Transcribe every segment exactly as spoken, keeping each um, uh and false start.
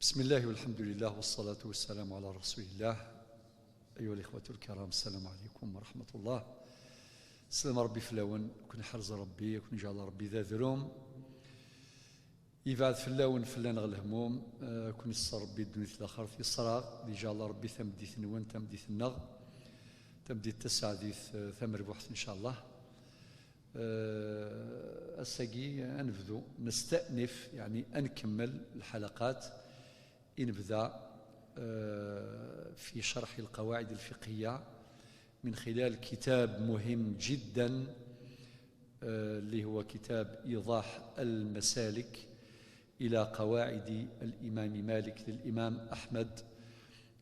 بسم الله والحمد لله والصلاة والسلام على رسول الله. أيها الإخوة الكرام، السلام عليكم ورحمة الله. Slam Ṛebbi fell-awen, ad ken-iḥrez Ṛebbi, ad ken-iǧɛel Ṛebbi d adrum. Yebɛed fell-awen, fell-aneɣ lehmum, eh, ad ken-iṣṣer Ṛebbi ddunit d laxert, iṣṣer-aɣ, ad iǧɛel Ṛebbi tameddit-nwen, tameddit-nneɣ, tameddit taseɛdit, eh, tamerbuḥt, إن شاء الله. Eh, ass-agi ad nebdu, نستأنف، يعني ad nkemmel الحلقات i nebda, eh, في شرح القواعد الفقهية من خلال كتاب مهم جدا، eh, اللي هو كتاب إيضاح المسالك إلى قواعد الإمام مالك للإمام أحمد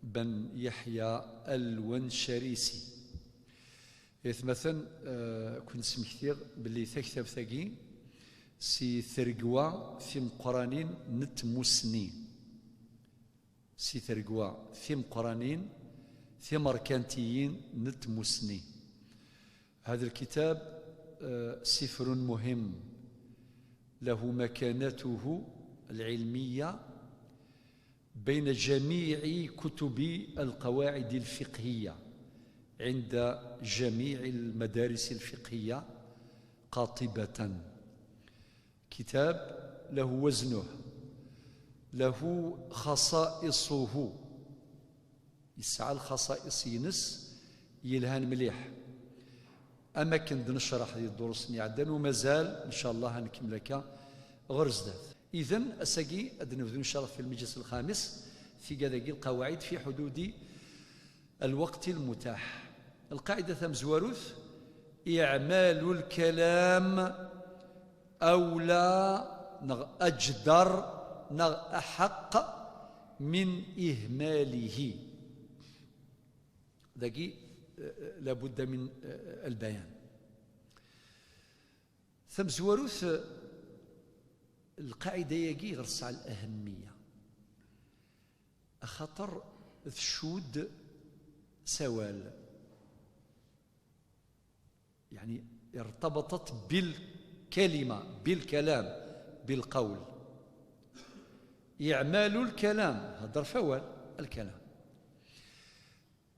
بن يحيى الونشريسي. Aytmaten, eh, ad ken-smektiɣ belli taktabt-agi si tregwa timeqqranin n tmussni. Si tregwa timeqqranin timerkantiyin n tmussni. هذا الكتاب, eh, سفر مهم له مكانته العلمية بين جميع كتب القواعد الفقهية عند جميع المدارس الفقهية قاطبة. كتاب له وزنه، له خصائصه، yesɛa lxaṣa'iṣ-ines yelhan mliḥ. Am akken d-necreḥ di ddurus-nni iɛeddan, u mazal, إن شاء الله, ad nkemmel akka ɣer zdat. Idan, ass-agi, ad nebdu, إن شاء الله, في المجلس الخامس, tigad-agi, القواعد في حدود الوقت المتاح. Lqaɛida tamezwarut, إعمال الكلام أولى neɣ أجدر neɣ أحق من إهماله. Dagi, eh, لابد من, eh, البيان. Tamezwarut, eh, lqaɛida-agi ɣer tesɛa الأهمية. Axaṭer tcudd s awal. يعني ارتبطت بالكلمة، بالكلام، بالقول. إعمال الكلام, هدر في أول الكلام.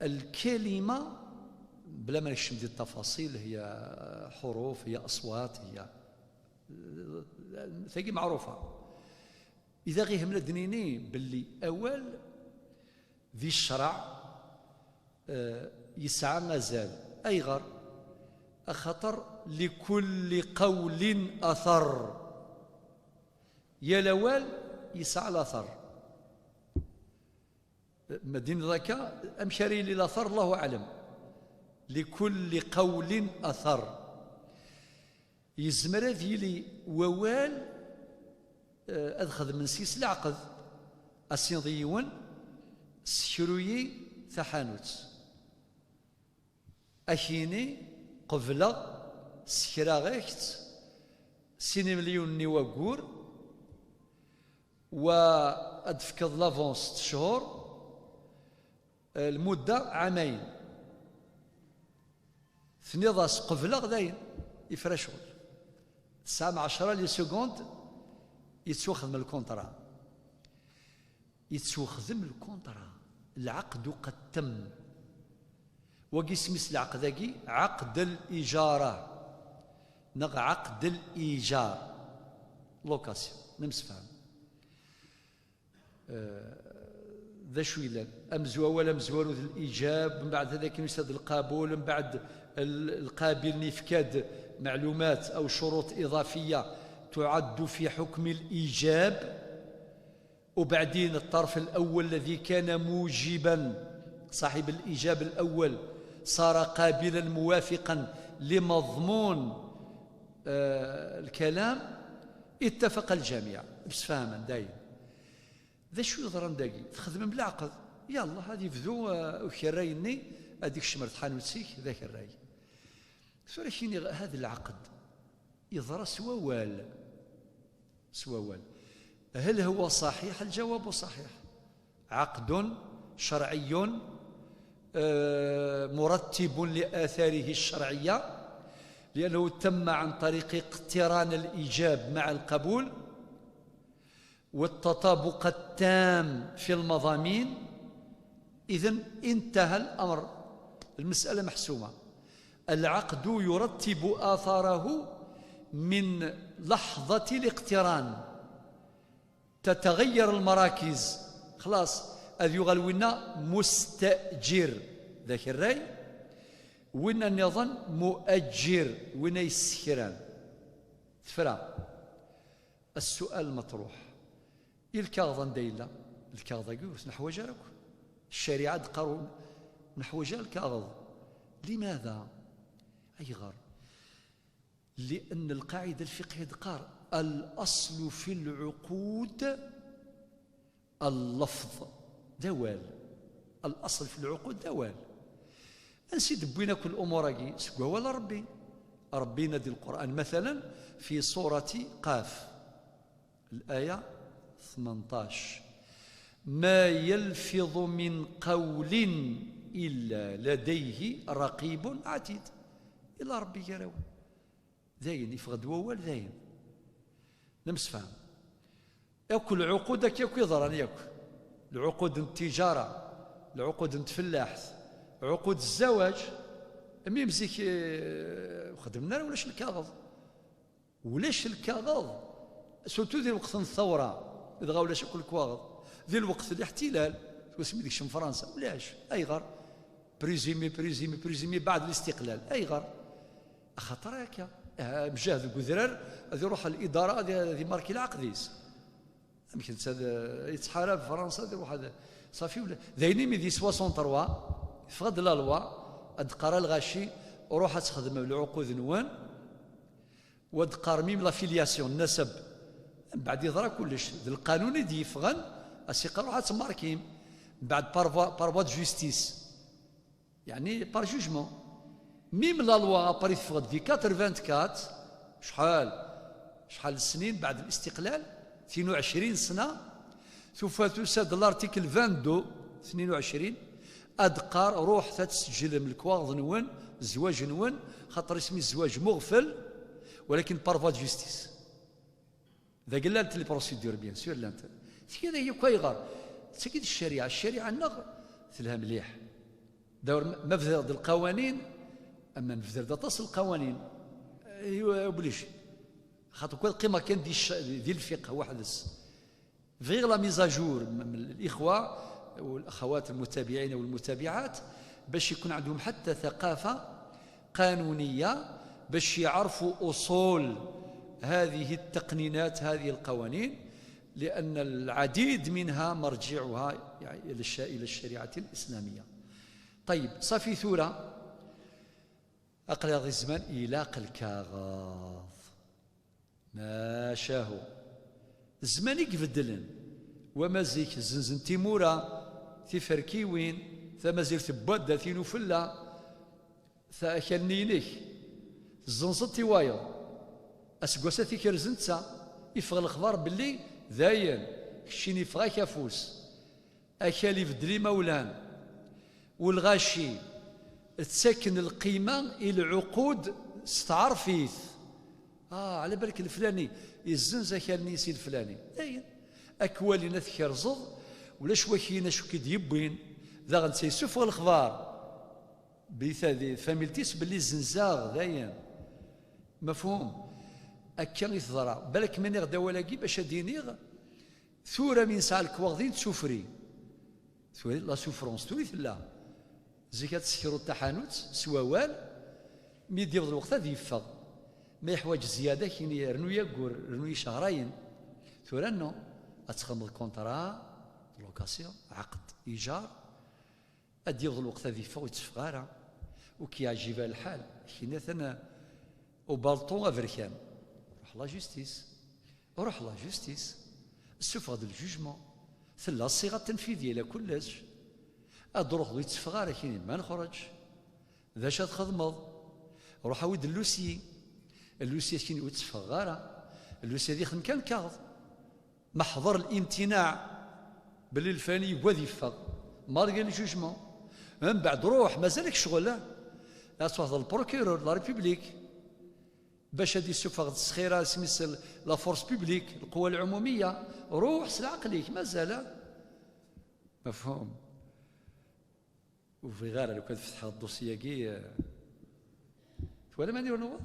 الكلمة, بلا ما نكشم دي التفاصيل, هي حروف, هي أصوات, هي, tagi معروفة. إذا غير همنا دنيني باللي أول ذي الشرع, eh, يسعى مازال. أيغر؟ أخطر لكل قول أثر. يا لوال يسعى الأثر. Madin ḍaka, amek ara yili later, Allahu aɛlam. لكل قول أثر. Yezmer ad yili wawal, eh, ad xedmen s-yes leɛqed. Asiḍ yiwen, sekru-yi taḥanut. Akini, qebleɣ, ssekraɣ-ak-tt, sin imelyunen i waggur, wa ad d-tefkeḍ l'avance ttechur, eh, lmudda ɛamayen. Tenniḍ-as qebleɣ, dayen, ifra ccɣel. Tesɛam ɛecra les secondes, yettwaxdem lkuntra. Yettwaxdem lkuntra. العقد قد تم. Wagi isem-is lɛeqd-agi, ɛeqd al-ijara, neɣ ɛeqd al-ijar. Location, nemsefham. Eh, d acu yellan? Amezwa-, awal amezwaru d الإيجاب, mbeɛd ad akken yusa-d القبول, mbeɛd ال-, القابل yefka-d معلومات أو شروط إضافية تعد في حكم الإيجاب. وبعدين الطرف الأول الذي كان موجبا، صاحب الإيجاب الأول، صار قابلا موافقا لمضمون, eh, الكلام، اتفق الجميع. Msefhamen, dayen. D acu yeḍran dagi? Txedmem leɛqed. Yallah, ad yebdu, eh, ukerray-nni, ad ikcem ar tḥanut-ik, d akerray. Tura kini, هذا العقد yeḍra s wawal. S wawal. هل هو صحيح؟ الجواب صحيح. عقد شرعي, eh, مرتب لآثاره الشرعية، لأنه تم عن طريق اقتران الإيجاب مع القبول. والتطابق التام في المضامين، إذن انتهى الأمر، المسألة محسومة. العقد يرتب آثاره من لحظة الاقتران، تتغير المراكز. خلاص، أذ يغال وينا مستأجر ذاك الرأي، وينا نظن مؤجر وينا يسكران. تفرق. السؤال المطروح: إي الكاغض أندا يلا؟ الكاغض أكيد نحوج أكو. الشريعة تقارو نحوج الكاغض. لماذا؟ أيغر؟ لأن القاعدة الفقهية تقار: الأصل في العقود اللفظ، دوال. الأصل في العقود دوال. أنسي دبينا كل أمور أكي سكوا ولا ربي. ربي نادي القرآن مثلا في سورة قاف، الآية ثمنطاش: ما يلفظ من قول إلا لديه رقيب عتيد. إلا ربي يراو. داين يفغد ووال داين. نمسفهم. أكل عقودك ياك يضرن ياك. العقود التجارة، العقود التفلاحت، عقود الزواج. ميم زيك، آه، خدمنا ولاش الكاغض؟ ولاش الكاغض؟ سورتو ذي الوقت الثورة، إذا غا ولاش كل كواغض. ذي الوقت الاحتلال، واسمي ديك شم فرنسا، ولاش؟ أيغر؟ بريزيمي، بريزيمي، بريزيمي بعد الاستقلال. أيغر؟ أخطر هكا. آه، مجاهد قدرر، هذه روح الإدارة، هذه، هذه ماركي العقديس. يمكن هذا يتحارب فرنسا، هذه روح هذا. صافي ولا؟ ذاين مي دي سواسون تروا، فغد لا لوا، أد قرا الغاشي، روح تخدم العقود نوان، واد قار ميم لافيلياسيون، النسب. من بعد يضرا كلش. ذ القانون يدي يفغن، أسيقا روح تماركيم. من بعد بارفوا، بارفوا دو جوستيس. يعني بار جوجمون. ميم لا لوا أبري تفغد في كاتر فانت كات، شحال؟ شحال السنين بعد الاستقلال؟ اثنين وعشرين سنة. ثم تسد لارتيكل اثنين وعشرين، اثنين وعشرين، أدقار روح تتسجل من الكواغض نون، الزواج نون، خاطر اسمي الزواج مغفل، ولكن بارفوا جوستيس. ذا قلال لي بروسيدور، بيان سور، لانت تكي هذا هي كويغر. تكي الشريعة، الشريعة نغ تلها مليح. دور ما بدل القوانين، أما نبدل دا تصل القوانين. أيوة، أوبليجي. خاطر كل قيمة كان دي الش-، دي الفقه واحد الس-، فغير لا ميزاجور من الإخوة والأخوات المتابعين والمتابعات، باش يكون عندهم حتى ثقافة قانونية، باش يعرفوا أصول هذه التقنينات، هذه القوانين، لأن العديد منها مرجعها، يعني، إلى الش-، إلى الشريعة الإسلامية. طيب، صافي ثورة. أقل هذا الزمان إلاق الكاغاض. ما شاهو. الزمان يقبدلن. وما زيك زنزن تيمورا، تفركيوين، ثما زير تبودا ثينو فلا، ثا أكل نينيك. الزنزن تيوايض. أسقوسا تيكرزن تسا. يفغ الخبر باللي داين. كشيني فغا كافوس. أكل يبدل مولان. والغاشي تسكن القيمة إلى العقود ستعرفيت. آه، على بالك الفلاني يزنز أكل نيسي الفلاني. داين. أكوالي نتكرزض، ولا شوكينا شو كي ديبوين. ذا غنسيسوف الخبر. بيثا دي فاميلتيس باللي زنزاغ داين. مفهوم؟ أكا يتضرع. بالك من يغدا ولا كي باش أدينيغ. ثورة من ساعة الكواغدين تسوفري. ثورة لا سوفرونس، ثورة لا. زيك تسكروا التحانوت، سواوال. مي ديفض الوقت هذا يفغ. ما يحواج زيادة كيني رنو يقور، رنو يشهرين. ثورة نو. أتخمض كونترا، لوكاسيون، عقد، إيجار. أد يفض الوقت هذا يفغ ويتفغ أرا. وكي يعجبها الحال. كينا ثنا وبالطو أفركان. روح لا جوستيس. روح لا جوستيس. السفغ د الجوجمون. ثلا الصيغة التنفيذية إلى كلش. أد روح ذو يتفغ أرا كيني ما نخرج. ذا شاد خدمض. روح أود اللوسي. اللوسي كيني ويتفغ أرا. اللوسي ذي خدم كان كاغض. محضر الامتناع باللي الفلاني يقوى يفغ مارغي الجوجمون. من بعد روح مازالك شغل، لا، لا تروح للبروكيرور لا ريبوبليك. Bac ad d-issufeɣ ttesxira, isem-is la force publique, lquwa lɛumumiya. Ruḥ s leɛqel-ik, mazal, ah? Mafhum? Ur bɣiɣ ara, lukan tfetḥeḍ ddusya-agi, eh, twalam anda ur newweḍ?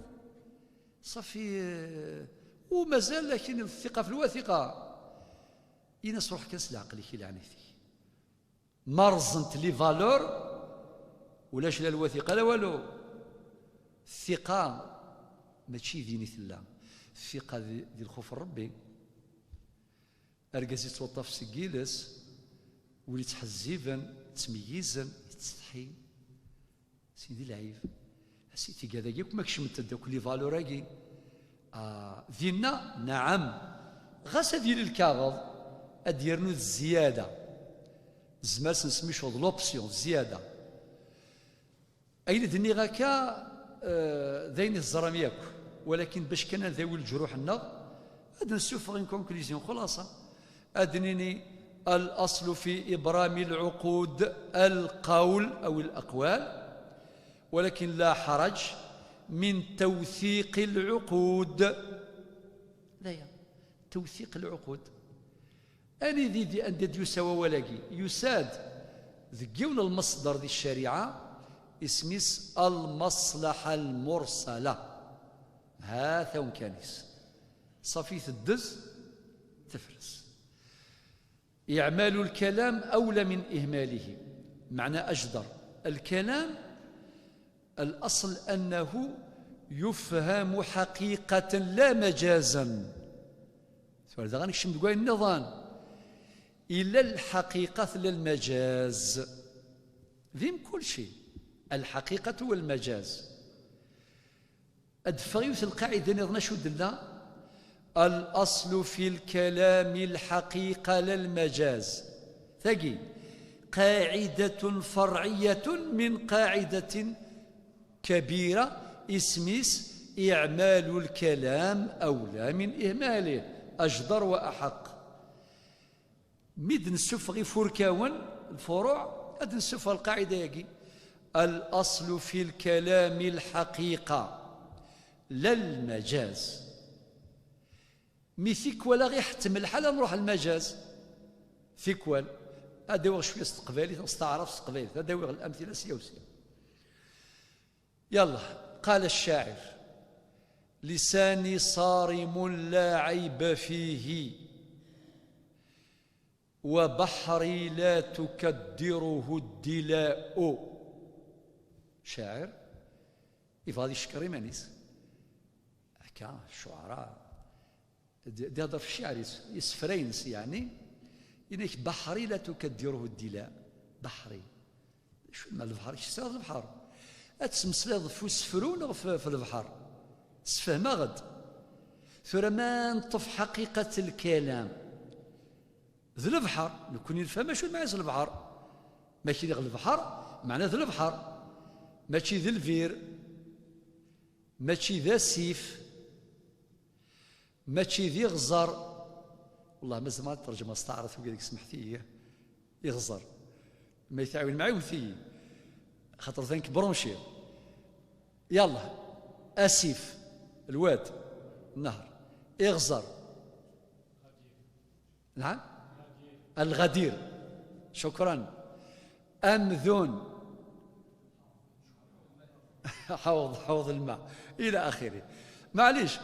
Ṣafi, eh, u mazal, lakin ttiqa f lwathiqa. Ini-as ruḥ kan s leɛqel-ik, i leɛnayt-ik. Ma rẓent les valeurs, ulac la lwathiqa la walu. Ttiqa mačči din i tella. Ttiqa di, di lxuf n Ṛebbi. Argaz yettwaṭṭaf seg yiles, win yettḥezziben, yettmeyyizen, yettsetḥi. Sidi lɛib. Asi tigad-agi akk ma kecment-d akk les valeurs-agi. Ah, dinna, naɛam. Ɣas ad yili lkaɣeḍ, ad d-yernu d zzyada. Nezmer ad s-nsemmi ccɣel d l'option, zzyada. Ayen i d-nniɣ akka, eh, d ayen i teẓram yakk. Walakin bac kan ad dawi leǧruḥ-nneɣ, ad d-nessufeɣ une conclusion, xulaṣa. Ad d-nini, الأصل في إبرام العقود القول أو الأقوال، ولكن لا حرج من توثيق العقود. D aya, توثيق العقود. Anidi di, anda d-yusa wawal-agi? Yusa-d deg yiwen n lmeṣder di ccariɛa, isem-is المصلحة المرسلة. Ha-t-a umkan-is. Ṣafi teddez, tefres. إعمال الكلام أولى من إهماله. معنى أجدر. الكلام الأصل أنه يفهم حقيقة لا مجازا. Tura daɣen nekcem deg wayen nniḍen. Ila lḥaqiqa tella lmajaz. Di mkul ci. الحقيقة والمجاز. Ad d-ffeɣ yiwet n lqaɛida niḍen, acu d-nella? الأصل في الكلام الحقيقة لا المجاز. Tagi, قاعدة فرعية من قاعدة كبيرة، isem-is إعمال الكلام أولى من إهماله، أجدر وأحق. Mi d-nessufeɣ ifurkawen, lfuruɛ, ad d-nessufeɣ lqaɛida-agi. الأصل في الكلام الحقيقة لا المجاز. Mi tikwal aɣ-iḥettem lḥal ad nruḥ lmajaz. Tikwal. Ad awiɣ cwiya s teqbaylit, s taɛrabt s teqbaylit. Ad awiɣ lamtila sya u sya. Yalla, قال الشاعر: لساني صارم لا عيب فيه، وبحري لا تكدره الدلاء. Ccaɛir, yebɣa ad icekkeṛ iman-is. Akka, ccuɛara, d-, d-ihder f cciɛer-is, isefra-ines, yeɛni, yenna-k: بحري لا تكدره الدلاء. Beḥri. Acu ma lebḥer, kečč tesɛiḍ lebḥer. Ad tmeslayeḍ f usefru neɣ f, f lebḥer? Sfehmeɣ-d. Tura ma neṭṭef ḥaqiqat lkalam, d lebḥer. Nekkni nefhem acu d maɛna lebḥer. Ma k-iniɣ lebḥer, meɛna d lebḥer. Mačči d lbir, mačči d asif, mačči d iɣẓer. Wellah ma zemreɣ ad terǧmeɣ s taɛrabt, wigad-agi, semḥet-iyi. Iɣẓer. Ma yi-tɛiwnem, ɛiwnet-iyi. Xaṭer d nekk bronchiɣ. Yalla. Asif. Lwad. Nnehr. Iɣẓer. نعم؟ الغدير. شكرا. Amdun. حوض، حوض الماء. إلى آخره. معليش.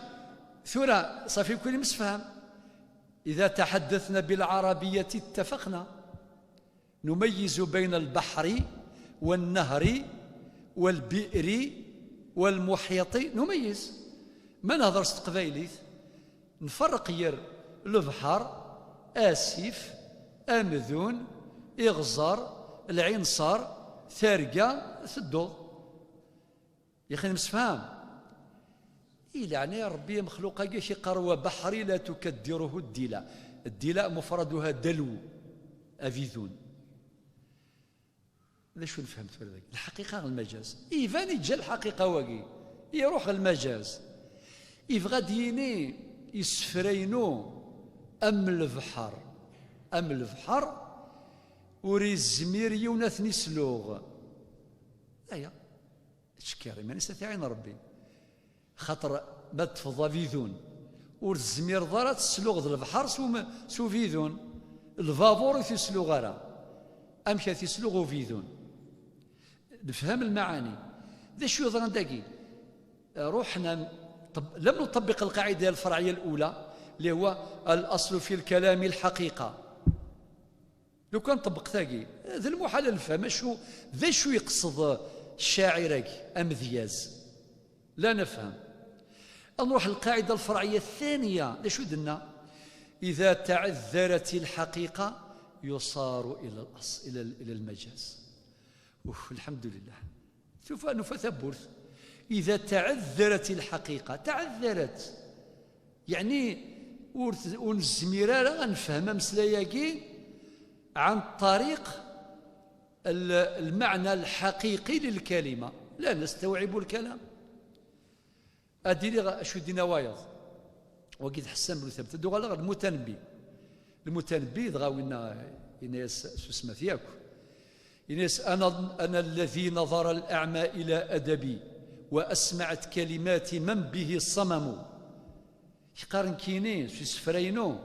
Tura, صافي، كل مسفهم. إذا تحدثنا بالعربية اتفقنا. نميز بين البحر والنهر والبئر والمحيط، نميز. Ma nehder s teqbaylit, nferreq ger lebḥer, asif, amdun, iɣẓer, lɛinṣer, targa, tedduḍ. Yaxi nemsefham? I leɛnaya n Ṛebbi, amexluq-agi ak-iqqar: وبحري لا تكدره الدلاء. الدلاء مفردها دلو، abidun. D acu nefhem tura dagi? Lḥaqiqa ɣer lmajaz. Iban iǧǧa lḥaqiqa wagi, iruḥ ɣer lmajaz. Ibɣa ad d-yini isefra-inu am lebḥer. Am lebḥer, ur izmir yiwen ad ten-isluɣ. Aya. Ttcekkir iman-is ad t-iɛin Ṛebbi. Xaṭer Ma teṭṭfeḍ abidun, ur tezmireḍ ara ad tesluɣ d lebḥer s um-, s ubidun. Lbabur ur t-isluɣ ara. Amek ad t-isluɣ ubidun? Nefhem lmaɛani. D acu yeḍran dagi? Ruḥna, طب-، لم نطبق القاعدة الفرعية الأولى، اللي هو الأصل في الكلام الحقيقة. لو كان طبق تاقي، هذا المحال نفهم شو، ذا شو يقصد الشاعر أمذياز. لا نفهم. نروح القاعدة الفرعية الثانية، ذا شو دنا؟ إذا تعذرت الحقيقة يصار إلى الأصل، إلى ال-، إلى المجاز. أوه، الحمد لله. شوف، نفا ثبورت. إذا تعذرت الحقيقة، تعذرت. يعني، ور-، ونزمير أن نفهم مسلاياكي عن طريق ال-، المعنى الحقيقي للكلمة، لا نستوعب الكلام. أديني غ-، شو دينا وايض؟ وقيد حسان بن ثابت. دو غلغ المتنبي. المتنبي دغاوينا إناس سوسمة ثياكو. إناس: أنا، أنا الذي نظر الأعمى إلى أدبي وأسمعت كلمات من به صمم. يقارن كيني سوسفرينو.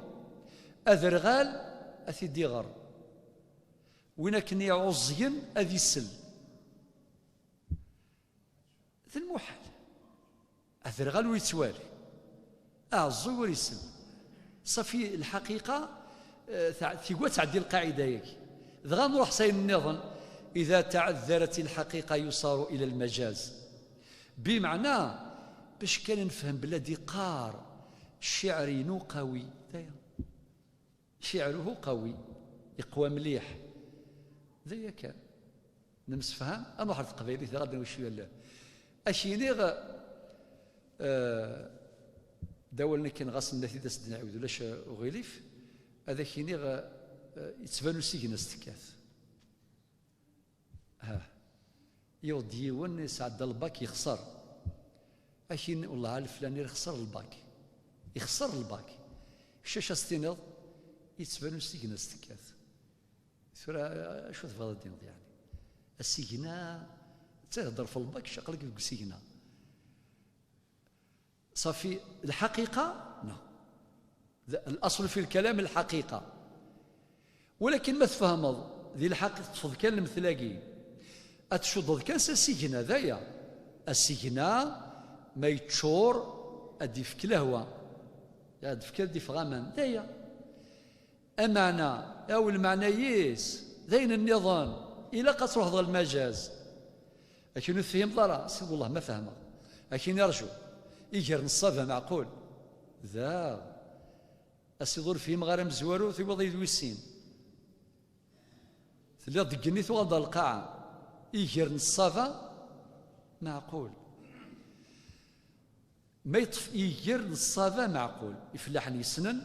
أذرغال أثي ديغر. وين كني عزين أذي سل. D lmuḥal. Aderɣal ur yettwali. Aɛeẓẓug ur isell. Ṣafi lḥaqiqa, eh, tɛ-, tigwa tɛeddi lqaɛida-yagi. Dɣa nruḥ s ayen nniḍen, إذا تعذرت الحقيقة يصار إلى المجاز. Bimeɛna, bac kan nefhem belli ad iqqar, cciɛr-inu qawi. D aya. Cciɛruhu qawi, iqwa mliḥ. D aya kan. Nemsefham? Ad nruḥ ar teqbaylit, ɣad nwi cwiya llan. Ad k-iniɣ, eh, d awal nekken ɣas nna-t-id as-d-nɛiwed, ulac, eh, uɣilif, ad ak-iniɣ, eh, yettban usigna s tekkat. Ha. Yiweḍ-d yiwen, yesɛedda lbak, yexṣer. Akin, wellah, a leflani yexṣer lbak. Yexṣer lbak. Kečč acu as-tiniḍ? Yettban usigna s tekkat. Tura, acu tebɣiḍ ad d-tiniḍ, yeɛni? Asigna, d tehder f lbak, kečč aql-ik deg usigna. Ṣafi, lḥaqiqa? Non. D-, الأصل في الكلام الحقيقة. Walakin ma tfehmeḍ di lḥaqiqa, teṭṭfeḍ kan lemtel-agi, ad tcuddeḍ kan s asigna, d aya. Asigna, ma yeččur, ad d-ifk lehwa. Ad d-ifk, ad d-ifeɣ aman, d aya. Ameɛna, aw lmeɛna-is, d ayen nniḍen, ilaq ad truḥeḍ ɣer lmajaz. Akin ur tefhimeḍ ara, si wellah ma fehmeɣ. Akin irǧu. Iger n ṣṣaba meɛqul. Da. Asiḍ ur fhimeɣ ara amezwaru, tiwiḍ-iyi-d wis sin. Telliḍ deg igenni, tuɣaleḍ ɣer lqaɛa. Iger n ṣṣaba meɛqul. Ma yeṭṭef iger n ṣṣaba meɛqul, ifellaḥen yessnen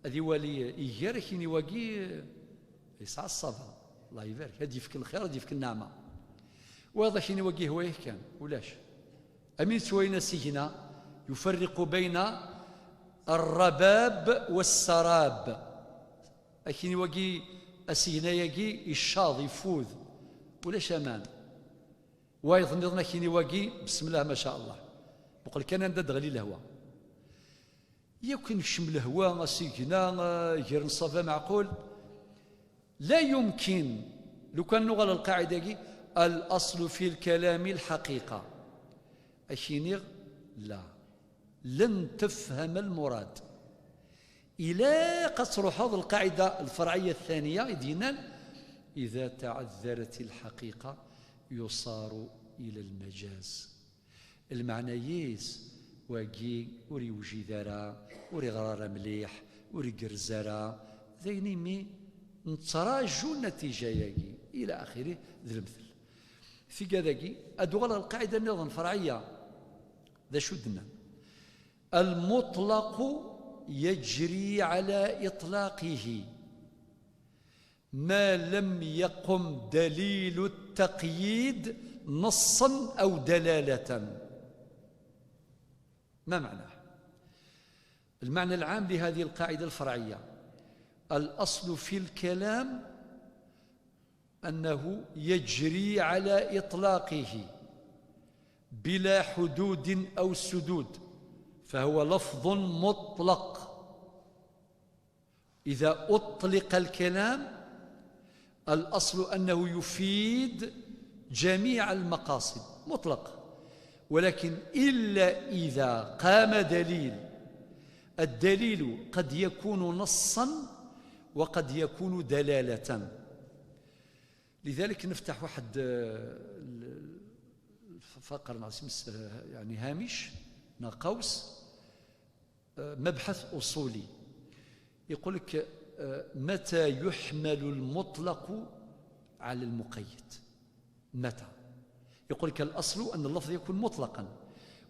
ad iwali iger, akini wagi yesɛa ṣṣaba, Allah ibarek, ad d-yefk lxir, ad d-yefk nneɛma. Wayeḍ akini wagi ihwa-yak kan, ulac. Amin yettwayen asigna, يفرق بين الرباب والسراب. Akini wagi, asigna-yagi iccaḍ, ifud, ulac aman. Wayeḍ nniḍen akini wagi, besmllah, maca Allah. Muqel kan anda d-ɣli lehwa. Yakk nekcem lehwa, asigna, eh, iger n ṣṣaba meɛqul. La yumkin, lukan nuɣal lqaɛida-agi, الأصل في الكلام الحقيقة. Akini la. لن تفهم المراد. Ilaq ad truḥeḍ lqaɛida lferɛiyya ثانية i d-yennan, إذا تعذرت الحقيقة يصار إلى المجاز. Lmeɛna-is, wagi ur yewjid ara, ur iɣra ara mliḥ, ur igerrez ara, d ayen imi nettraǧu nnatija-agi, ila axiri, d lemtel. Tigad-agi, ad uɣaleɣ lqaɛida nniḍen ferɛiyya. D acu d-nnan? المطلق يجري على إطلاقه ما لم يقم دليل التقييد نصا أو دلالة. ما معناه؟ المعنى العام لهذه القاعدة الفرعية: الأصل في الكلام أنه يجري على إطلاقه بلا حدود أو سدود، فهو لفظ مطلق. إذا أطلق الكلام، الأصل أنه يفيد جميع المقاصد مطلق، ولكن إلا إذا قام دليل. الدليل قد يكون نصا وقد يكون دلالة. لذلك نفتح واحد، آه، ال-، الفقر، ناغ سمس، آه، يعني هامش، ناغ قوس، آه، مبحث أصولي. يقول لك، آه، متى يحمل المطلق على المقيد؟ متى؟ يقول لك الأصل أن اللفظ يكون مطلقا،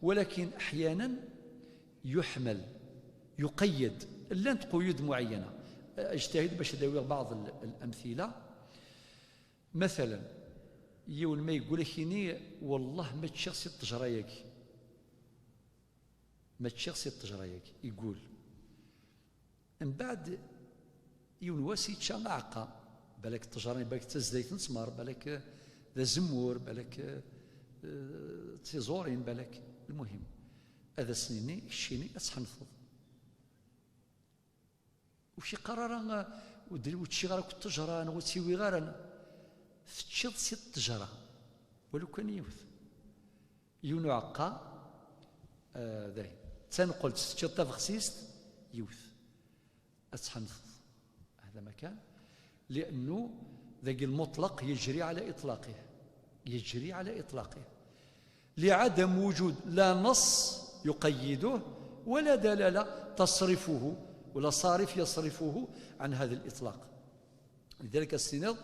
ولكن أحيانا يحمل، يقيد، لن قيود معينة. آه، اجتهد باش أداوي بعض ال-، الأمثلة. مثلا، يون ما يقول لك إني: "والله ما تشيغ سي الطجرة ياكي، ما تشيغ سي الطجرة ياكي"، يقول. من بعد يون واس يتشا أعقى، بالك الطجرة، بالك تزديت نسمر، بالك ذا زمور، بالك، آه، تيزورين، بالك. المهم، هذا سنيني، الشيني، أتحنفض. وشي قرارة، آه، ودل-، وتشي غير كنت تجران، وتسوي غير أنا. تشيض سي الطجرة، ولو كان يوث. يونو عقا، آه، ذاي. تنقل تشيض تفخسيست، يوث. أتحنفض. هذا ما كان. لأنه ذاك المطلق يجري على إطلاقه. يجري على إطلاقه. لعدم وجود لا نص يقيده ولا دلالة تصرفه، ولا صارف يصرفه عن هذا الإطلاق. لذلك السينيض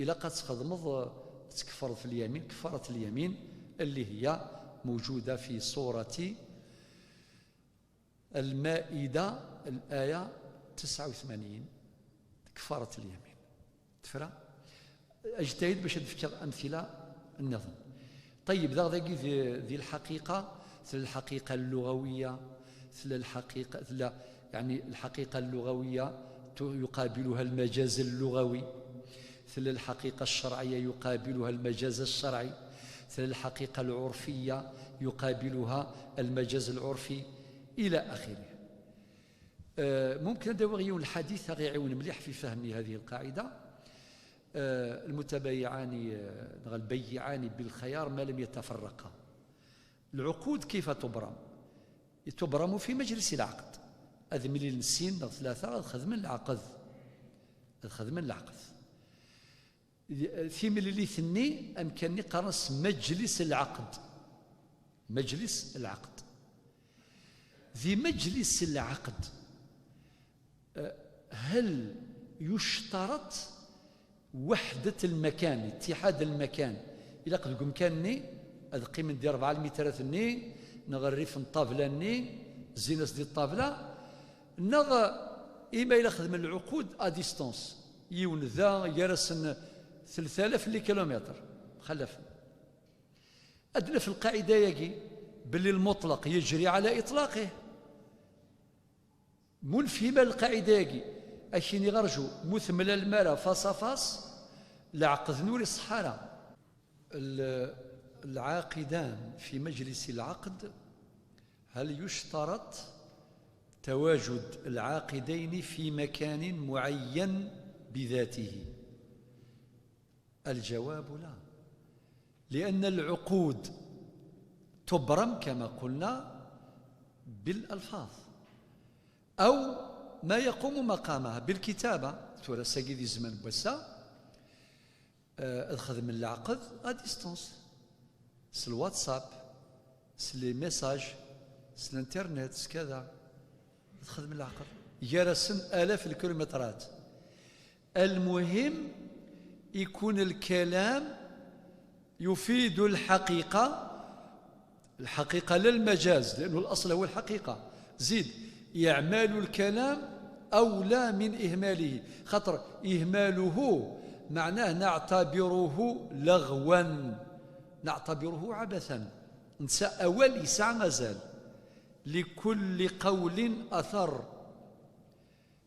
إلا قد تخدمض تكفر في اليمين، كفارة اليمين اللي هي موجودة في سورة المائدة، الآية تسعة وثمانين، كفارة اليمين. تفرى؟ أجتهد باش أدفكر أمثلة النظم. طيب، ذا ذاكي ذي، ذي الحقيقة، ثل الحقيقة اللغوية، ثل الحقيقة، ثل، يعني، الحقيقة اللغوية ت-، يقابلها المجاز اللغوي، ثل الحقيقة الشرعية يقابلها المجاز الشرعي، ثل الحقيقة العرفية يقابلها المجاز العرفي، إلى آخره. آه، ممكن أداوي يون الحديث غيعاون مليح في فهم هذه القاعدة. آه، المتبايعان، آه، البيعان بالخيار ما لم يتفرقا. العقود كيف تبرم؟ تبرم في مجلس العقد. أذ مليل نسين نغ ثلاثة، أذ خدمن العقد. أذ خدمن العقد. في مليليثني أمكاني قرنس مجلس العقد. مجلس العقد. ذي مجلس العقد، آه، هل يشترط وحدة المكان، اتحاد المكان؟ إلا قد مكان ني، أذ قيم دي أربعة المترات ني، نغرف الطابلة ني، زينس دي الطابلة، نغ إما إلا خدم العقود à distance، يون ذا يرسن ثلاثة آلاف لي كيلومتر، خلف. أدلف القاعدة يجي باللي المطلق يجري على إطلاقه. منفهمة القاعدة ياكي، أكيني غرجو مثملة المرأة فاس فاس، العقد نوري الصحارى. ال-، العاقدان في مجلس العقد، هل يشترط تواجد العاقدين في مكان معين بذاته؟ الجواب لا، لأن العقود تبرم كما قلنا بالألفاظ أو ما يقوم مقامها بالكتابة. تورا ساقي ذي زمان بوسا، آه، الخدم العقد à distance، سي الواتساب، سي لي ميساج، سي الانترنت، سي كذا. تخدم العقل. جرسن آلاف الكيلومترات. المهم يكون الكلام يفيد الحقيقة، الحقيقة لا المجاز، لأنه الأصل هو الحقيقة. زيد، إعمال الكلام أولى من إهماله، خاطر إهماله معناه نعتبره لغوا، نعتبره عبثا. نسى أول يسعى مازال. لكل قول أثر.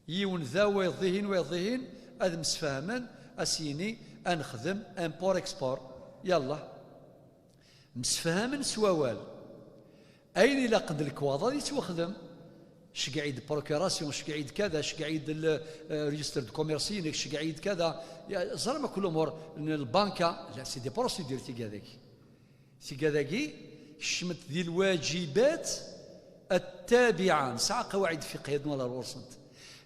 يون ذا ويضيهن ويضيهن، أذ مسفهمن، أسيني، أنخدم، أمبور إكسبور. يلا. مسفهمن سواوال. Ayen ilaqen d lekwaɣeḍ ad yettwaxdem. Ceggeɛ-iyi-d procuration, ceggeɛ-iyi-d kada, ceggeɛ-iyi-d le, euh, registre de commerce-inek, ceggeɛ-iyi-d kada. Ya, ẓer ma kul umur n lbanka. La, c'est des procédures tigad-agi. Tigad-agi kecment di lwajibat attabiɛa. Nesɛa qawaɛid fiqhiya ad nuɣal ar ɣur-sent.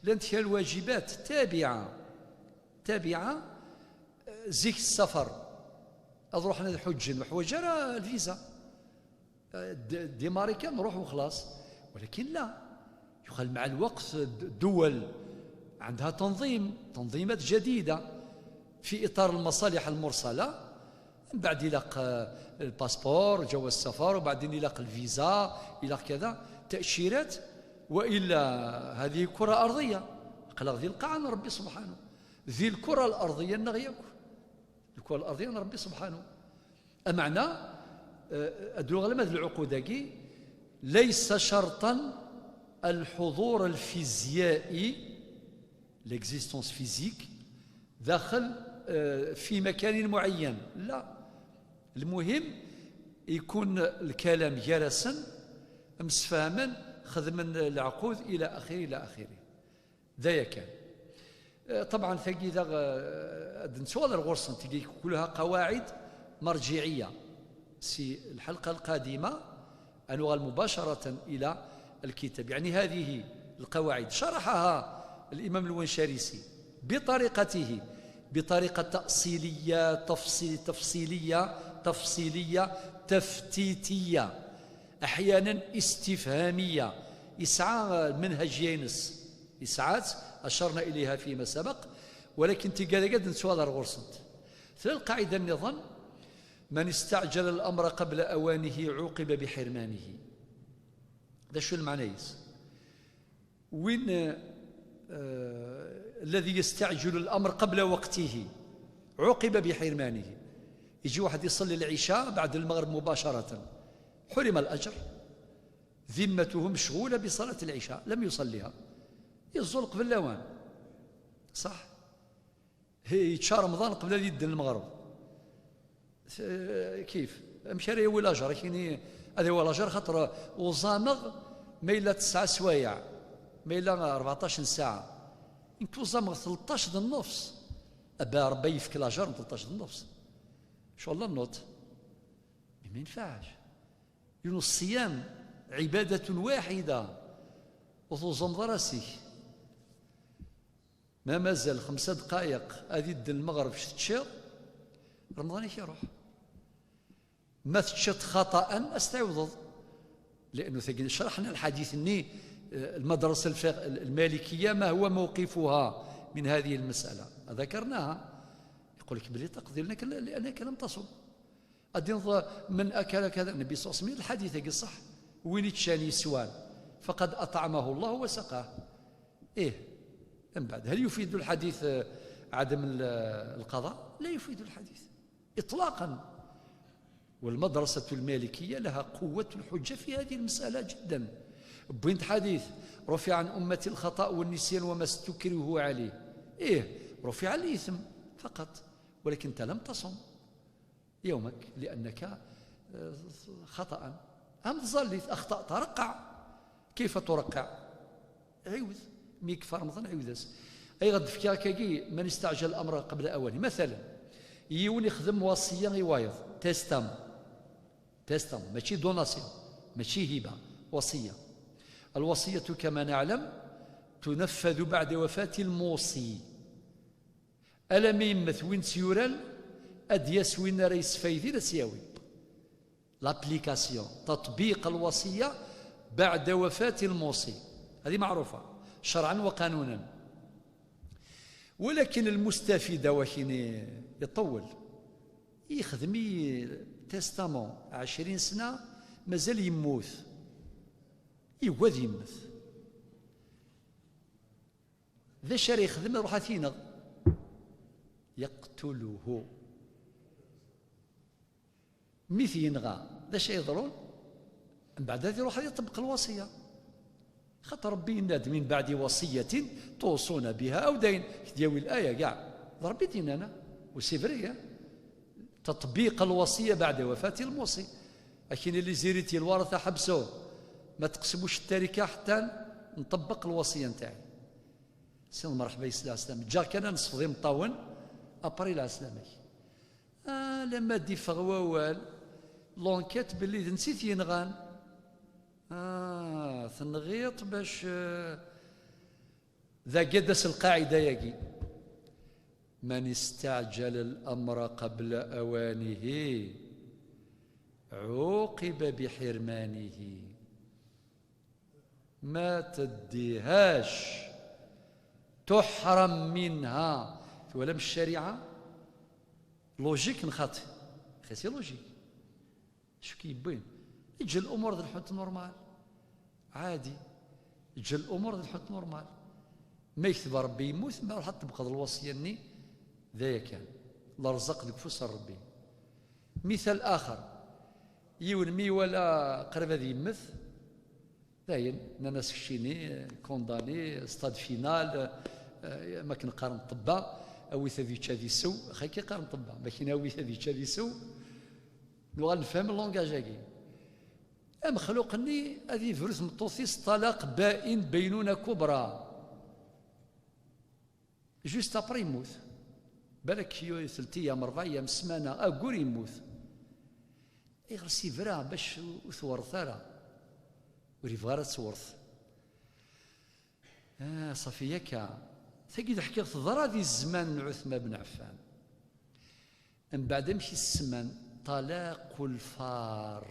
Llant kra lwajibat tabiɛa. Tabiɛa, euh, zik ssafar. Ad ruḥen ad ḥuǧǧen, ur ḥwaǧ ara lviza. د-، ديماري كان نروح وخلاص. ولكن لا، يخل مع الوقت د-، دول عندها تنظيم، تنظيمات جديدة في إطار المصالح المرسلة. من بعد يلاق، آه، الباسبور، جواز السفر، وبعدين يلاق الفيزا، يلاق كذا، تأشيرات، وإلا هذه كرة أرضية. قلق ذي القاعة ربي سبحانه. ذي الكرة الأرضية نغيك. الكرة الأرضية ربي سبحانه. Ameɛna, eh, ad d-nuɣal ma d lɛuqud-agi, ليس شرطا الحضور الفيزيائي, l'existence physique, داخل, eh, في مكان معين. لا. المهم يكون الكلام جرسا، مسفهما، خدمن العقود إلى آخره، إلى آخره. D aya kan. Eh, طبعا تاقي ذا, eh, ad nettuɣal ar ɣur-sent, tigi كلها قواعد مرجعية. Si lḥelqa lqadima ad nuɣal مباشرة إلى الكتاب. يعني هذه القواعد شرحها الإمام الونشاريسي بطريقته، بطريقة تأصيلية، تفصيل-، تفصيلية، تفصيلية، تفتيتية، أحيانا استفهامية. يسعى منهجية ينس. يسعات أشرنا إليها فيما سبق، ولكن تيقال قد نتوالى الغرصنت. في القاعدة النظام: من استعجل الأمر قبل أوانه عوقب بحرمانه. هذا شو المعنى يس؟ وين, آه، الذي يستعجل الأمر قبل وقته عوقب بحرمانه. يجي واحد يصلي العشاء بعد المغرب مباشرة، حرم الأجر، ذمته مشغولة بصلاة العشاء، لم يصليها، يزول قبل الأوان. صح؟ هي يتشا رمضان قبل يد المغرب. س-، كيف؟ مشى يولى جار كيني، هذا هو لاجر، خاطر وزامغ ما إلا تسع سوايع، ما إلا أربعطاش ساعة. انت وزامغ ثلطاش د النص. أبا ربي يفك لاجر ثلطاش د النص. شو الله النوت؟ ما ينفعش. يقول الصيام عبادة واحدة، وتوزم ضرسك. ما مازال خمسة دقائق، هذه الدن المغرب شتشير، رمضان يروح. ما تشط خطأ أستعوض، لأنه ثقيل شرحنا الحديث إني، آه، المدرسة الفقه المالكية ما هو موقفها من هذه المسألة؟ ذكرناها. يقول لك: "بلي تقضي لأنك، لأنك لم تصم". أدين ظ-، من أكل كذا، النبي صلى الله عليه وسلم الحديث يقول صح. وين يتشاني سوال؟ "فقد أطعمه الله وسقاه". إيه. من بعد، هل يفيد الحديث، آه، عدم ال-، القضاء؟ لا يفيد الحديث إطلاقا. والمدرسة المالكية لها قوة الحجة في هذه المسألة جدا. بوينت حديث: "رفع عن أمتي الخطأ والنسيان وما استكرهوا عليه". إيه، رفع الإثم فقط، ولكن أنت لم تصم يومك لأنك، آه، خطأ. أم تظلي أخطأت، رقع. كيف ترقع؟ عيوذ. مي يكفى رمضان عيوذ اس. أي غد فكاكي من استعجل الأمر قبل أوانه. مثلا، يوني خدم وصية يوايض، تيستام. تيستام، ماشي دوناسيون، ماشي هبة، وصية. الوصية كما نعلم تنفذ بعد وفاة الموصي. Alammi yemmet win tt-yuran, ad d-yas win ara yesfaydin, ad tt-yawi. L'application, تطبيق الوصية بعد وفاة الموصي. هذه معروفة شرعا وقانونا. ولكن المستفيد واكين يطول، يخدم تيستامون عشرين سنة، مازال يموت، يقعد يمت. D acu ara yexdem? Iruḥ ad t-ineɣ. يقتله. Mi t-yenɣa, d acu ay yeḍrun? Mbeɛd ad iruḥ ad iṭebbeq lwaṣiyya. Xaṭer Ṛebbi yenna-d: "من بعد وصية توصون بها أو دين". K-d-yawi laya kɛa. D Ṛebbi i d-yennan, ah. U c'est vrai, ah. تطبيق الوصية بعد وفاة الموصي. Akin les héritiers n lwaṛat ḥebsu. Ma teqsem ucettarika ḥettan nṭebbeq lwaṣiyya n taɛi. Sin mṛeḥba yesla slam. Ǧǧaɣ kan ad nesfeḍ imeṭṭawen, après lɛeslamak. Ah, lamma d-iffeɣ wawal, l'enquête belli d netta i t-yenɣan. Ah, tenɣiḍ bac, eh, d agad-as lqaɛida-yagi. من استعجل الأمر قبل أوانه عوقب بحرمانه. ما تديهاش، تحرم منها. Twalam ccariɛa؟ Logique neɣ xaṭi? Xi, c'est logique. Acu k-yewwin? Eǧǧ lumuṛ ad lḥunt normal. Ɛadi. Eǧǧ lumuṛ ad lḥunt normal. Ma yekteb Ṛebbi yemmut, ma ruḥ ad tṭebbqeḍ lwaṣiyya-nni, d aya kan. Lerẓaq deg ufus n Ṛebbi. Mital axer, yiwen mi iwala qrib ad yemmet, dayen, nnan-as keččini, condamné, stade final, eh, ma akken qqaren ṭṭebba, awi-t ad yečč ad isew, xaki qqaren ṭṭebba, ma akken awi-t ad yečč ad isew, nuɣal nefhem langage-agi. Amexluq-nni ad yebru tmeṭṭut-is ṭṭalaq bain baynuna kubra. Juste après yemmut. Balak yu-, telt ayyam, rebɛ ayyam, ssmana, aggur yemmut. Ayɣer s-yebra bac ur tewreḍ ara? Ur yebɣi ara ad tewreḍ. Ah, ṣafi akka. Tagi d-ḥkiɣ teḍra di zzman n Ɛuthman ben Ɛeffan. Mbeɛd amek i s-semman? Ṭalaqu lfar.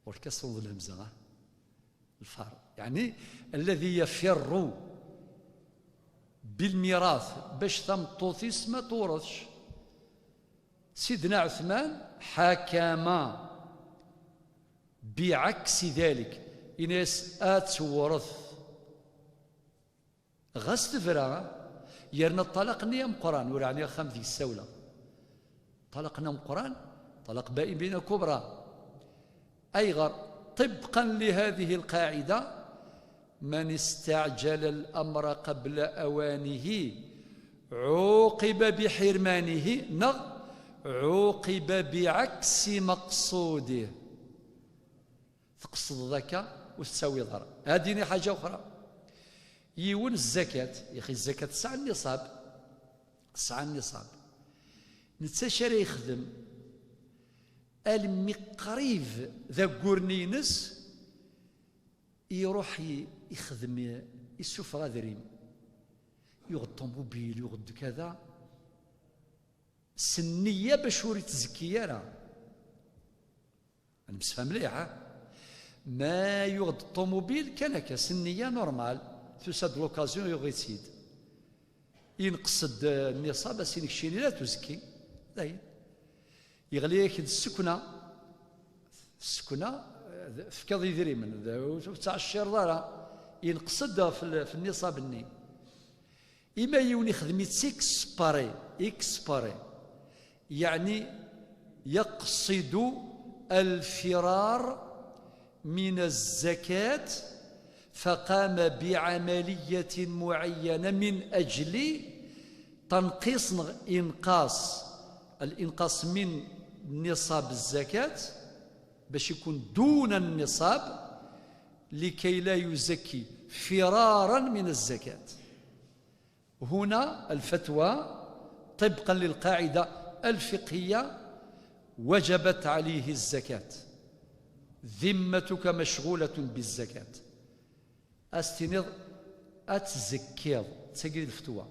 Ɣur-k aṣun d lhemza, ah? Lfar. Yeɛni, الذي يفر بالميراث, bac tameṭṭut-is ma tewṛetx. Sidna Ɛuthman حكم بعكس ذلك, yenna-yas ad tewṛet. Ɣas tebra, yerna ṭṭalaq-nni ameqqran, ur ɛniɣ axxam deg ssawla. Ṭṭalaq-nni ameqqran, ṭalaq bain baynuna kubra. Ayɣer? طبقا لهذه القاعدة: من استعجل الأمر قبل أوانه عوقب بحرمانه, neɣ عوقب بعكس مقصوده. Tqesdeḍ akka, ur tettawiḍ ara. Ad d-ini ḥaǧa uxra. Yiwen zzakat, yaxi zzakat tesɛa nniṣab. Tesɛa nniṣab. Netta acu ara yexdem? Almi qrib d aggur-nni-ines, iruḥ i-, ixdem, i-, issufeɣ adrim. Yuɣ-d ṭumubil, yuɣ-d kada. S nniya bac ur ittezki ara. Nemsefham mliḥ, ha? Ma yuɣ-d ṭumubil kan akka, s nniya normal, tusa-d l'occasion yuɣ-itt-id. Inqes-d, eh, nniṣab, as-in keččini la tuzekki. Dayen. Yeɣli-yak-d ssekna. Ssekna, eh, tefkiḍ idrimen, d, ur, ur tettɛeccireḍ ara. Inqes-d ɣef l-, ɣef nniṣab-nni. Ima yiwen ixdem-itt exprès, exprès, yeɛni يقصد الفرار من الزكاة، فقام بعملية معينة من أجل تنقيص, إنقاص, الإنقاص من نصاب الزكاة, باش يكون دون النصاب, لكي لا يزكي فرارا من الزكاة. هنا الفتوى طبقا للقاعدة الفقهية: وجبت عليه الزكاة، ذمتك مشغولة بالزكاة. As-tiniḍ ad tzekkiḍ, d tagi d lfetwa.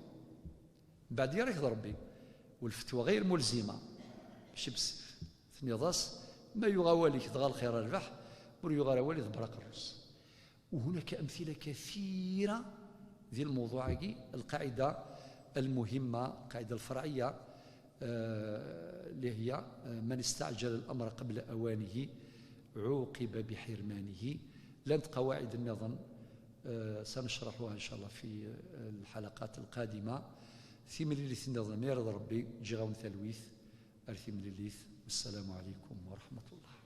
Mbeɛd yerra-k d Ṛebbi, والفتوى غير ملزمة. Mačči bes tiniḍ-as, ma yuɣ awal-ik dɣa lxir a rrbeḥ, ma ur yuɣ ara awal-ik d braq ṛṛuz. وهناك أمثلة كثيرة di lmewḍuɛ-agi, القاعدة المهمة, القاعدة الفرعية, آه، اللي هي, آه، من استعجل الأمر قبل أوانه عوقب بحرمانه. Llant قواعد nniḍen, آه، سنشرحها إن شاء الله في الحلقات القادمة. Timlilit nniḍen, ma irad Ṛebbi, ǧǧiɣ-awen talwit ar timlilit. والسلام عليكم ورحمة الله.